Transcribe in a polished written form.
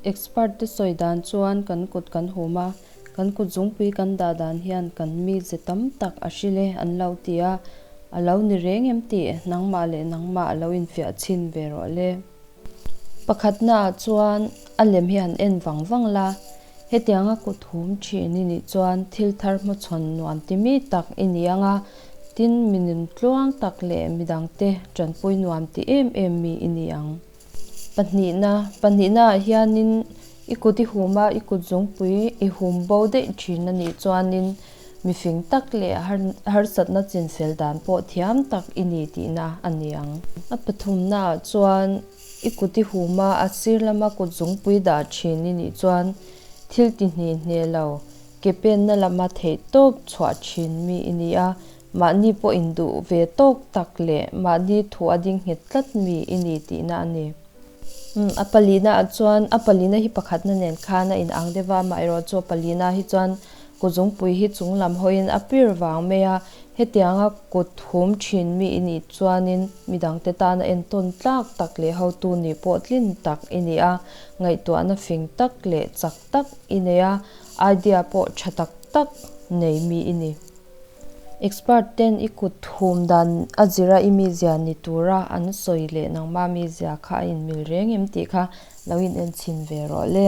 Expert te sawi dan chuan kan kut kan hum a, kan kut zungpui kan dah dan hian kan mize tam tak a hril e an lo ti a, a lo ni reng em tih nangmah leh nangmah lo infiah chhin ve rawh le. Pakhatnaah chuan a lem hi han en vang vang la, hetianga kut hum thin i nih chuan thil thar hmachhawn nuam ti mi tak i ni ang a, tin mi nuntluang tak leh midangte tanpui nuam ti em em mi i ni ang. Pahnihna, Pahnihnaah hianin i kut i hum a, i kut zungpui i hum bo daih thin a nih chuanin mifing tak leh harsatna chinfel dan pawh thiam tak i ni tihna a ni ang. A pathumnaah chuan i kut i hum a, a sir lama kut zungpui dah thin i nih chuan thil ti hni hne lo, ke penna lama theih tawp chhuah thin mi i ni a, Mahni pawh induh ve tawk tak leh mahni thu a ding nghet tlat mi i ni tihna a ni. Umm, a palina ah chuan, a palina hi pakhatna nen khan a inang deuh va, amaherawh chu a palina hi chuan kuzungpui hi chung lam hawiin a pir vang mai a, hetianga kut hum thin mi i nih chuanin midangte tana entawn tlak tak leh hotu nih pawh tlin tak i ni a, ngaihtuahna fing tak leh chak tak i nei a, idea pawh tha tak tak nei mi i ni. Expert ten i kut hum dan a zira i mizia ni tura an sawi leh nangma mizia kha a inmil reng em tih kha lo in enchhin ve rawh le.